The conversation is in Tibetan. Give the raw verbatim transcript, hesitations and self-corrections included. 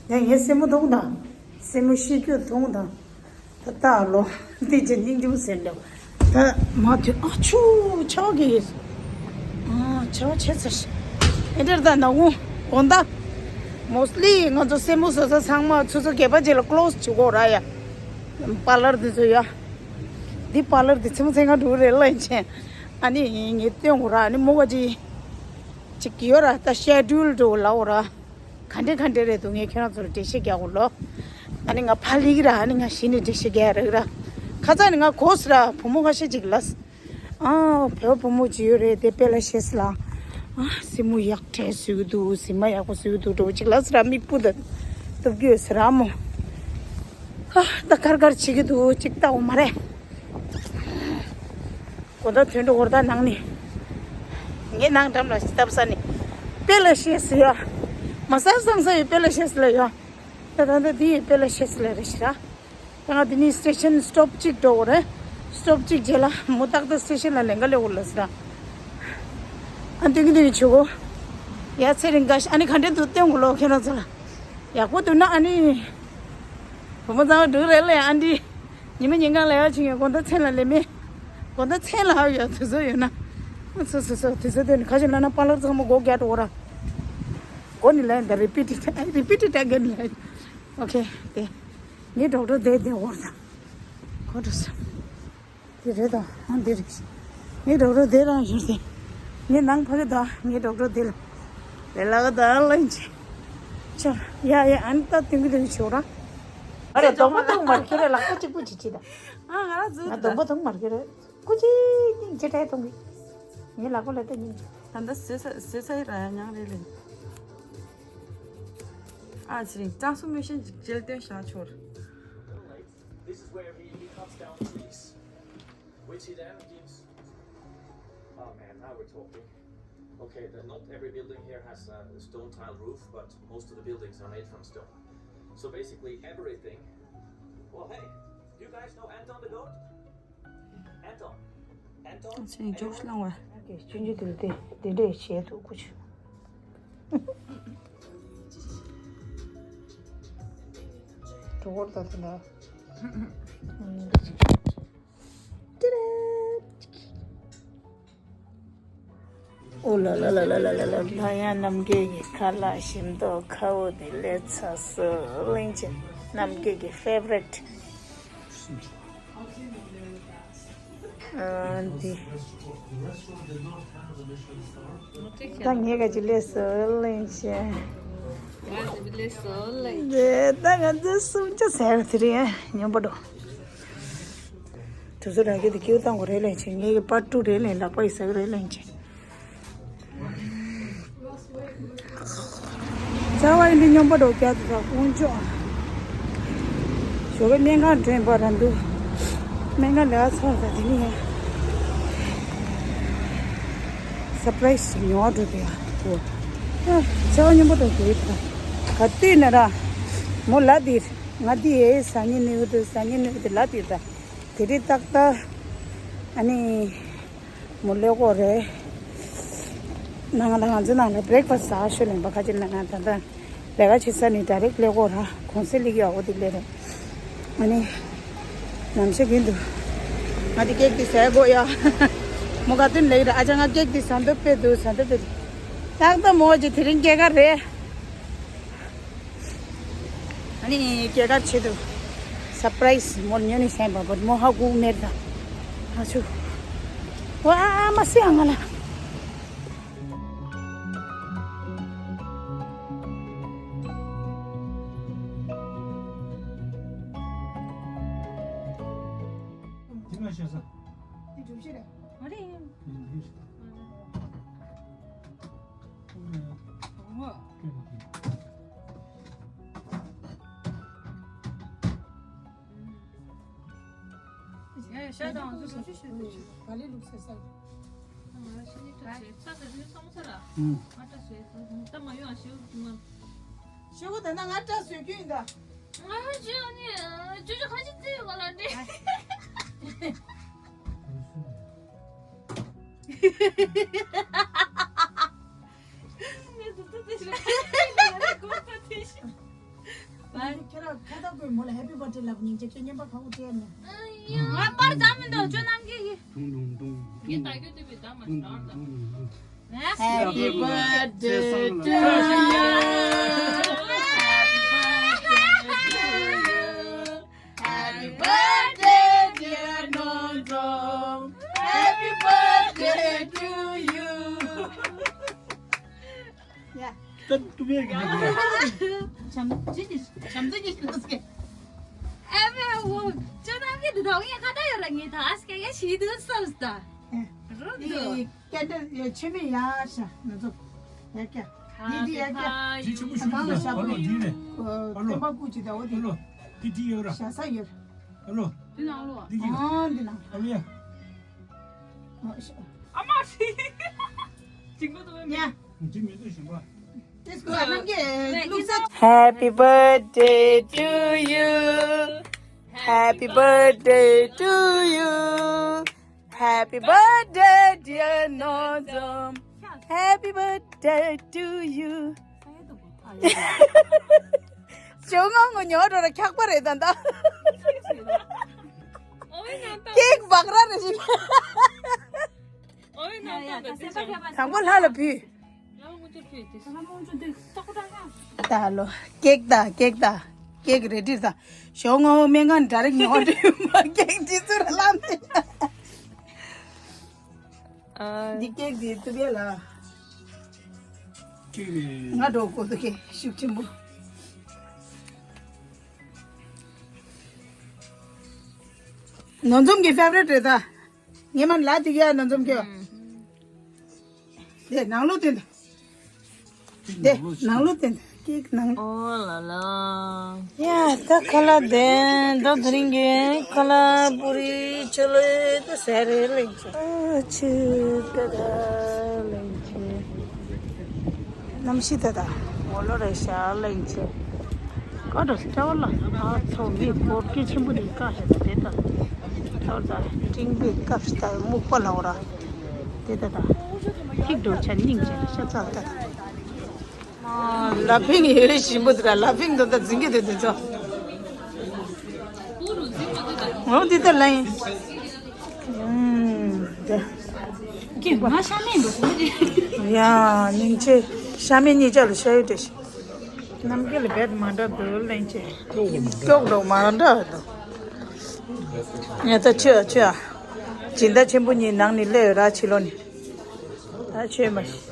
ཡང་ངའི་སེན་མོ་གདོང་དང་། སེན་མོ་ཤེས་རྒྱུ་གདོང་དང་། ད་ལྟ་ལོ། འདི་ཅི་སྙིང་རྗེ་མོ་ཟེར་འདྲ། ད་མ་དུས་ཨ་ཆུ་ཆག་གི། ཨ་ཆག་ཆེ་ཚར་ཤི། ཨེ་འདྲར་ད་ནག་ཁུང་དགོང་དག་མོ་སི་ལི་ང་ཚོ་སེན་མོ་བཟོ་ས་ཚང་མ་ཆུ་ཚོད་བརྒྱད་པ་རྗེས་ལ་ཀློ་སི་བྱེད་དགོས་ར་ཡ། པ་ལར་འདི་ཚོ་ཡ། འདི་པ་ལར་འདི་ཚེ་མོ་ཚེ་ང་འགྲོ་རེད་ལ་ཡིན་ཆེན། ཨ་ནི་ངས་སྟོན་དགོས་ར། ཨ་ནི་མོ་ག་ཅི་ཅིག་ཡོད་ར། ད་ཤེ་ཌུལ་འགྲོ་ལའོ་ར། ག་འདྲེ་ག་འདྲེ་རེད་འདུག་ངས་ཁྱེད་རང་ཚོར་འགྲེལ་བཤད་རྒྱག་དགོས་ལོ། ཨ་ནི་ང་ཕ་ལིག་ར། ཨ་ནི་ང་གཞི་ནས་འགྲེལ་བཤད་རྒྱག་རག་ར། ཁ་ཚ་ནི་ང་གོ་སི་ར་བུ་མོ་ཁ་ཤས་ཅིག་ལ། ཨ་བོད་བུ་མོ་ཅིག་ཡོད་རེད་དེ་པེ་ལ་ཤེས་ལ། ཨ་སེན་མོ་ཡག་གྲས་བཟོས་ཀྱི་འདུག་སེན་མོ་ཡག་པོ་བཟོས་ཀྱི་འདུག་འགྲོ་ཅིག་ལ་སི་ར་མིག་སྤུ་ད་གཏུབ་རྒྱུ་ཡོད་སི་ར་མོ། ཨ་ད་གར་གར་བྱེད་ཀྱི་འདུག་ཅིག་ལྟ་འོ་མ་རེད། གོ་ད་དོན་འགྲོ་འོར་ད་ནང་ནི། ངའི་ནང་འགྲམ་ལ་སྟབས་ས་ནི། པེ་ལ་ཤེས་ཡ། མ་ས་སང་ས་ཡི་པེ་ལ་ཤེས་ལ་ཡ། ད་ད་ད་དེ་ཡི་པེ་ལ་ཤེས་ལ་རེ་ཤི་ར། ད་ང་དེ་ནི་སི་ཊེ་ཤན་སི་ཊོབ་གཅིག་འགྲོ་འོ་རེད། སི་ཊོབ་གཅིག་རྗེས་ལ་མོ་ཏག་ཏག་སི་ཊེ་ཤན་ལ་ལེན་ག་ལེ་འོ་ལ་སི་ར། ཨ་འདི་གི་འདི་གི་ཆུ་གོ། ཡ་ཚེ་རིང་ག་ཤ་ཨ་ནི་ག་འདྲེ་འདུག་སྟོན་གོ་ལོ་ཁྱེད་རང་ཚོ་ལ། ཡག་པོ་འདུག་ན་ཨ་ནི། བུ་མོ་ཚང་མ་འགྲོ་རེད་ལ་ཡ་ཨ་འདི། ཉི་མ་ཉིན་གང་ལས་ཡག་ཆེ་ངས་དགོང་དག་མཚན་ལ་ལས་མེད། དགོང་དག་མཚན་ལ་ཧ་ཡོད་དུས་ཚོད་ཡོད་ན། སོ་སོ་སོ་དུས་ཚོད་དེ་ནི་ཁ་ཆེ་ན་ན་པ་ལར་ཚང་མ་སྒོ་རྒྱག་འགྲོ་ར། སྒོ་ནི་ལ་ཡིན་ད་རི་པི་ཊི་རི་པི་ཊི་ཊི་ཨ་གེན་ལ་ཡིན། ཨོ་ཁེ་དེ། ངའི་ཌོག་ཊར་དེ་དེ་འོར་ད། ཁོ་འགྲོ་སོང་། དེ་རེད་ད་ཨ་འདི་རེད། ངའི་ཌོག་ཊར་དེ་རང་ཡོད་དེ། ངའི་ནང་ཕ་གི་ད་ངའི་ཌོག་ཊར་དེ་ལ། དེ་ལ་ག་ད་ལ་ཡིན་ཆེ། ཆ་ཡ་ཡ་ཨ་ནི་ད་ཏིང་གི་ཏིང་གི་ཆོག་ར། ཨ་རེ་གདོང་པ་གདོང་མར་ཁྱེད་རེ་ལག་པ་གཅིག་པུ་གཅིག་གཅིག་ད། ཨ་ང་ར་ཟུག་ང་གདོང་པ་གདོང་མར་ཁྱེད་རེ། ཀུ་ཅི་སྙིང་རྗེ་དྲག་གཏོང་གི། ངའི་ལག་པ་ལ་ལྟ་སྙིང་རྗེ། ད་ལྟ་ཟས་ཟས་ཟས་ར་ཡ་ཉང་རེ་ལེ། ཨ་ཚེ་རིང་ཀྲང་སུ་མི་ཤན་ཅིག་མཇལ་སྟོན་བྱ་ཆོར། This is where he, he cuts down trees, which he then gives. Oh man, now we're talking. Okay, the, not every building here has a stone tile roof, but most of the buildings are made from stone. So basically everything. Well, hey, do you guys know Anton the goat? Anton. Anton? ཨ་ཚེ་རིང་ཇོག་སི་བླངས་བ། ཨ་ཀེ་ཆུང་ཆུང་དེ་དེ་དེ་འདྲས་བྱས་འདུག་ཀུ་ཆུ། གྲོགས་པོ་ད་དེ་འདྲ། ཏི་རེད། ཨོ་ལ་ལ། ད་ཡང་རྣམ་རྒྱལ་གྱི་ཁ་ལག་ཞིམ་མདོག་ཁ་བོ་དེ་ལས་ཚ་སོ་གླིང་ཆེན་རྣམ་རྒྱལ་གྱི་ཕེ་ཝ་རེ་ཊི། ཨ་འདི། ད་ངས་ག་ཅི་ལས་སོ་གླིང་ཆེན། ད་ང་ཚོ་སུམ་ཅུ་ཟེར་དེ་རིང་སྙོམས་པོ་འགྲོ། དུ་ཚོད་རང་གི་དེ་ཀེའུ་བཏང་གོ་རེ་ལེན་ཆེ། ངེད་ཀྱི་པར་ཊུ་རེ་ལེན་ལག་པ་ཡི་ཟག་རེ་ལེན་ཆེ། རྩ་བ་ཡིན་དུས་སྙོམས་པོ་འགྲོ་རྒྱག་དུ་ད་དཀོན་མཆོག་ཞོགས་ཀས་སྨན་ཁང་དྲན་པ་ར་འདུག་སྨན་ཁང་ལས་ཚར་ད་དེ་ནི་ཡ། སར་པ་རའི་སི་ཉོ་བ་འགྲོ་དུ་ཡ་གོ། རྩ་བ་སྙོམས་པོ་འགྲོ་གི་རེད་ད། ག་དུས་ན་ར་མོ་ལ་དེ་ང་དེ་ཡའི་ཟ་ཉེ་ནུས་དུ་ཟ་ཉེ་ནུས་དུ་ལ་དེ་ད། དེ་རིང་ཏག་ཏག་ཨ་ནི་མོ་ལས་ཀོ་རེད། ནང་ང་དང་ང་ཚོའི་ནང་ལ་བྷི་རེག་ཕ་སི་ཊི་ཟ་ཤོད་ལེན་པ་ཁ་ཅིག་ལ་ན་ད་ལྟ་ལས་ཀ་བྱེད་ས་ནི་ཌའི་རེག་ལས་ཀོ་ར་གོང་སེ་ལི་གི་ཨོ་དེ་ལས་རེད། ཨ་ནི་ནམ་ཞག་རྒྱུན་དུ་ང་དེ་ཀེག་དེ་ཟས་དགོས་ཡ། མོ་ག་དུས་ལེགས་རེད། ཨ་ཅག་ང་ཀེག་དེ་ཟ་འདོད་དཔེ་འདུག་ཟ་འདོད་དཔེ་འདུག་ཏག་ཏག་མོ་ཅིག་དེ་རིང་སྐྱེས་ཀ་རེད། ཨ་ནི་སྐྱེས་སྐར་ཆེད་དུ་སར་པ་རའི་སི་མོར་ཉོ་ནས་བྱས་པ་བོད་མོ་ཧ་གོ་མེད་ད། ཨ་ཆུ། ཝ་མ་སི་ཨ་ང་ལ། འདི་མ་ཤེས་ས། འདི་གྲུབ་ཆེ་རེད། ཨ་རེད། འདི་འདི། ཨ། ཨ། ཡ་ཡ་ཤ་དང་འདུག་སེ། ག་ལེ་ལུག་སེ་ས། ང་ཤི་ནི་ཐུག་ཆེ་ཚ་ཟེར་ནི་སོང་ས་ལ། ང་ཏྲ་སོས་ད་མ་ཡོང་ཤི་ང་། ཤི་བོ་ད་ན་ང་ཏྲ་སོས་རྒྱུ་ཡིན་ད། ང་ཤི་ནི་ཅུ་ཅུ་ཁ་ཤི་ཙི་ཡོད་ག་ལ་འདྲེ། ངས་དུ་དུ་དེ་ཤི་ང་ལ་གོ་ཁ་དེ་ཤི། མོ་ལ་Happy Birthday ལབ་ཉིན་ཅིག་ཁྱོད་བརྙན་པར་ཁ་བོ་སྤྲད་ནས། ང་པར་ཙམ་མི་འདུག་ཅོ་ནམ་གྱི་གི། ཐུང་ཐུང་ཐུང་། ངས་ད་རྒྱུ་དེ་བས་ཙམ་མ་ཞིག་ཨང་ད། Happy birthday to you. Happy birthday to you. Happy birthday, dear Nonzom. Happy birthday to you. ཡ། ད་ཏུ་བེ་གི་ནི་གི་ལ། བྱམས་ཅི་ནི་བྱམས་ཅི་ནི་ནི་སྐད། ཨེ་མེ་འོ། ཅོ་ནམ་གྱི་འདི་དག་ཡ་ཁ་ད་ཡོད་ར་ངེ་ད་ཨ་སྐད་ཡ་ཤི་དུ་སོ་སྟ། རུ་དུ། ཀེན་ཌལ་ཡ་ཆེ་མི་ཡ་ཤ་ནི་ཚོ། ཡ་ཀྱ། འདི་འདི་ཡ་ཀྱ། འདི་ཆེན་པོ་ཤུགས་ཀྱི་ད་ཨ་ལོ་འདི་ནས། ཨ་ལོ། ཐེམ་པ་ཀུ་ཅི་ད་འོ་འདི། ཨ་ལོ། འདི་འདི་ཡོད་ར། ཤ་ས་ཡོད། ཨ་ལོ། འདི་ནང་ལོ། འདི་གི། ཨ་འདི་ནང་། ཨ་ལོ་ཡ། ཨ་ཤ། ཨ་མ་ཤི། ཅིང་གོ་དོ་མེ། ཡ། འདི་མི་འདུག་ཞིང་པ། Happy birthday to you. Happy birthday to you. Happy birthday, dear Nonzom. Happy birthday to you. ཅོ་ང་ངོ་ཉོ་རོ་ར་ཁྱག་པ་རེད་ད་ད། ཀེག་བག་ར་རེ་ཞིག་དང་པོ་ལྷ་ལ་ཕུལ། ད་ལོ། ཀེག་ད་ཀེག་ད། ཀེག་རེ་ཌི་ད། ཞོག་ངོ་སྨན་ཁང་འདྲ་རིགས་ཉོ་འདྲི་མ་ཀེག་ཅི་ཚུར་ལམ་ནས། འདི་ཀེག་འདི་ཏུ་བེ་ལ། ང་འགྲོ་གོ་ཏུ་ཀེག་ཤུགས་ཆེན་པོ། ནོར་འཛོམས་ཀྱི་ཕེ་ཝ་རི་ཊི་རེད་ད། ངས་མ་ལ་དེ་ག་ནང་འཛོམས་ཀྱི། དེ་ནང་ལོགས་དེ་འདྲ། དེ་ནང་ལོགས་དེ་འདྲ་ཀིག་ནང་། ཨོ་ལ་ལ། ཡ་ད་ཁ་ལག་དེ་འདྲ་དེ་རིང་གི་ཁ་ལག་པུ་རི་ཆོ་ལོ་ད་ཟེར་རེ་ལེགས་ཆེ། ཨ་ཆེ་ད་ད་ལེགས་ཆེ། གནམ་གཤིས་དེ་དང་འོ་ལོ་རེ་ཤ་གླེང་ཆེ། ཀ་ཏོ་སྐྱ་བ་ལ་ཨ་ཚོ་མི་བོད་སྐད་ཆེན་པོ་འདི་ཀ་ཧེ་ད་དེ་དང་ཐོར་དང་ཀྲིང་པའི་སྐབས་ཤིག་ད་སྨུག་པ་ལ་འོ་ར་དེ་ད་དང་ཐིག་འགྲོ་ཆ་སྙིང་རྗེ་ཤ་ཚ་ད་དང་ལ་ཕིང་ཡོད་ཞིམ་པོ་དེ་དང་ལ་ཕིང་དོ་ད་འཛིན་གྱི་དེ་དེ་ཚོ་འོ་དེ་ད་ལ་ཡིན། ཀྱེ་ང་ཤ་མེད་འགྲོ་སོང་། ཡ་སྙིང་རྗེ། ཤ་མེད་གཉིས་ཆ་ལ་ཤ་ཡོད་དེ་ཤི། ནམ་རྒྱུན་ལ་བེད་མ་འདྲ་འདུག་ལེན་ཆེ། སྐྱོག་འགྲོ་མ་འདྲ་འདུག་ངས་ད་ཆོས་ཆོས་ཨ། སྦྱིན་བདག་ཆེན་པོ་གཉིས་ནང་ནས་སླེབས་ཡོད་ར་ཕྱི་ལོགས་ནས། ད་ཆོས་མ་ཤི།